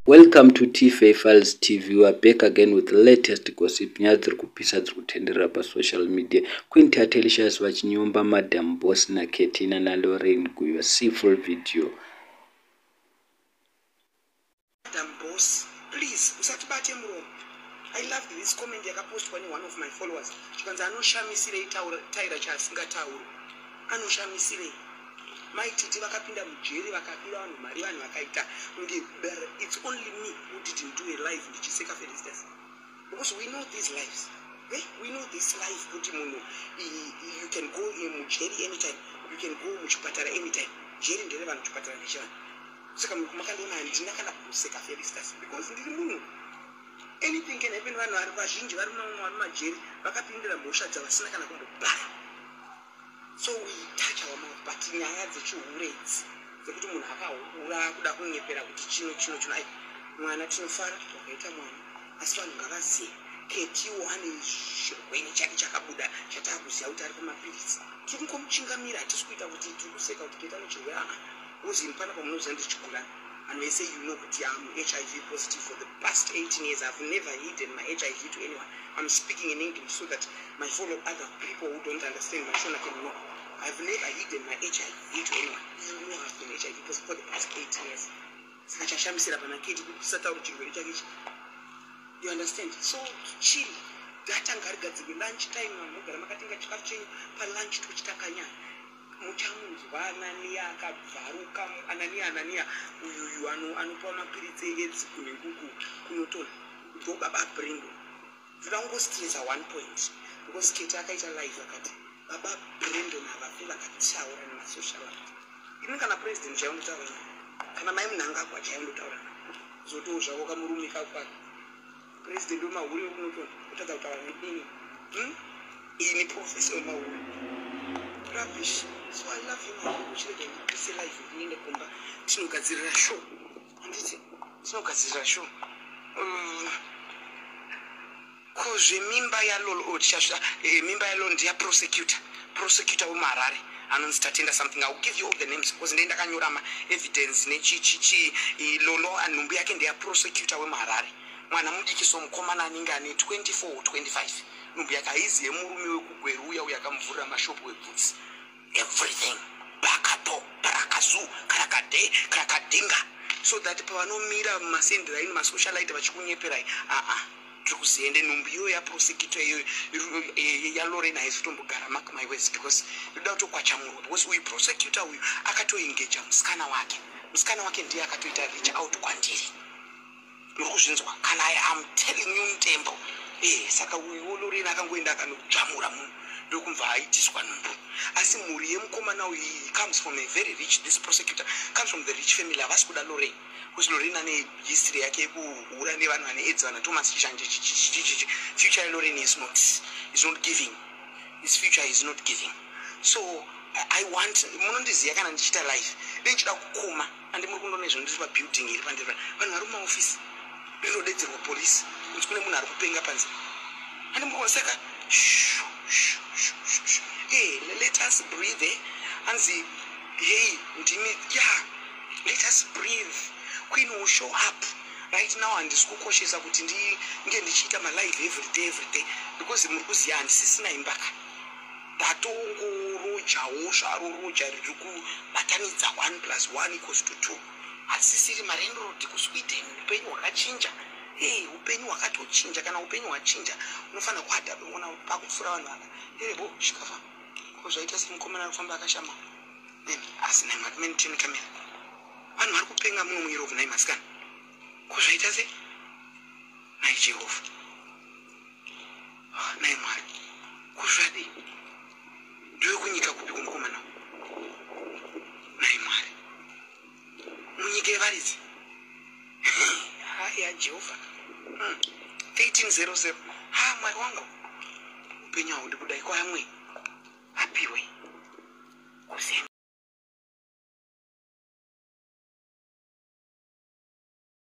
Welcome to TFA Files TV. We are back again with the latest gossip. Nyaya dziri kupisa dziri kutenderera pasocial media. Queen Tatelicious vachinyomba Madam Boss naKetina naLorraine Guyo. See full video. Madam Boss, please usatibate muromo. I loved this comment yakapostwa ne-one of my followers chikanzi anoshamisirei taira chaasingatauri anoshamisirei Mai Titi vakapinda mujeri vakabira vanhu mari vanhu vakaita kunge it's only me who didn't do a live ndichiseka Felicitas because we know these lives eh? We know this life kuti munhu you can go mujeri anytime, you can go muchipatara anytime. Jeri ndere vanhu, chipatara ndechevanhu. Saka makandiona handina kana kuseka Felicitas because ndiri munhu, anything can happen. Vanhu vari vazhinji vari mamwe vari mumajeri vakapindira mhosva dzavasina kana kumbobara, so we touch our mouth. But nyaya dzechihure idzi dzekuti munhu akahura kuda kunyepera kuti chino chino chino, ai mwana tinofara wakaita mwana, asi vanhu ngavazive Ketiwo ane chirwere chake chakabuda chataakuziva kuti ari pamapiritsi. Tiri kungomuchingamira, hatisi kuita kuti tiri kuseka kuti Keti ane chirwere. Aa, uzini pana pamunoziva ndichigulana vanhu vese, you know kuti am HIV positive for the past 18 years. I've never hidden my HIV to anyone. I'm speaking in English so that my follow other people who don't understand my Shona can know. I've never hidden my HIV to anyone. You know I've been HIV positive for the past 18 years. Saka chashamisira pana Keti kuti tisatauri chirwere chake ichi, you understand? So chill, data ngarigadzirwe. Lunch time vanhu mugara makatenga chikafu chenyu, palunch tochitaka nyaya. Muchamunzwa Ananiya akabvaruka. Ananiya, Ananiya uyuyu anopiwa mapiritsi eedzi kunenguku kunotona ndo baba Brandon. Ndoda kungostressa one point because Keti akaita live akati baba Brandon havafi vakataura nemasocialite. Ini kana president chaivo ndotaura naye, kana mai Munangagwa chaivo ndotaura naye. Zotiwo zvako kamurume kako president wemahure wekunotona kutadza kutaura neinini, Ini professor wemahure, rubbish. So I love you, my people. Chirega ndipise live, ndiende kumba tinogadzirira show. Handiti tinogadzirira show? Ko zvemimba yaLolo? Oh, tichasvika. Mimba yaLolo ndeya prosecutor, prosecutor wemuHarare anonzi Tatenda something. I will give you all the names because ndee ndakanyora maevidence nechichichi. Lolo, nhumbu yake ndeya prosecutor wemuHarare, mwana mudiki. So mukomana anenge ane 24, 25. Nhumbu yake haizi yemurume wekuGweru uya uya akamuvhurira mashopu webvutsi, everything bakapo barakazu karakade karakadhinga, so that pavanomira mumasenderaini masocialite vachikunyeperai, aa tiri kuziende nhumbu iyoyo yaprosecutor iyoyo yaLorraine haisi kutombogara, mark my words, because inoda kutokwachamurwa, because uyu prosecutor uyu akatoengeja musikana wake. Musikana wake ndiye akatoita reach out kwandiri. Muri kuzvinzwa kana? I am telling you, Mutembo. Saka uyuwo Lorraine akangoenda akanodzvamura munhu ndokumva aitiswa nhumbu. Asi mhuri yemukomana uyu comes from a very rich, this prosecutor comes from the rich family. Havasi kuda Lorraine because Lorraine ane history yake yekuhura nevanhu vane AIDS, vana Thomas Chishanje chichichichichi. Future yaLorraine is not giving. His future is not giving. So I want, munondiziva kana ndichiita live dei ndichida kukoma andi muri kundoona izvo ndiri pabuilding iri pandiri, vanhu vari mumaofisi, ndinodedzerwa polisi kunzi kune munhu ari kupenga panze. Andi muri kuona? Saka shu, shu, shu, shu, shu. Hey, let us breathe, eh? Anzi hey, ndimi, yeah, let us breathe. Queen will show up. Right now handisi kukoshesa kuti ndinge ndichiita malive every day, every day, because muri kuziva handisisina imbaka. Ndatongorojawo zvaro roja riri kubatanidza 1 plus 1 equals to 2. Hatisisiri malandlord kuSweden. Upenyu hwakachinja. Hey, upenyu hwakatochinja. Kana upenyu hwachinja unofanira kuadapta. Pakupfuura vanhu ava erebo chikafa ko zvaita semukomana ari kufamba akashama nemi, asi nai makumeniteni kamera. Vanhu vari kupenga muno muEurope nai masikana. Ko zvaita se nai Jehovha, nai Mwari, ko zvadii? Ndiwe kunyika kupi kumukomana nai Mwari? Munyika yevaridzi haya Jehovha. 1300. Ha, Mwari wangu, upenyu haudi kudai kwamwe apiwe kuzenga.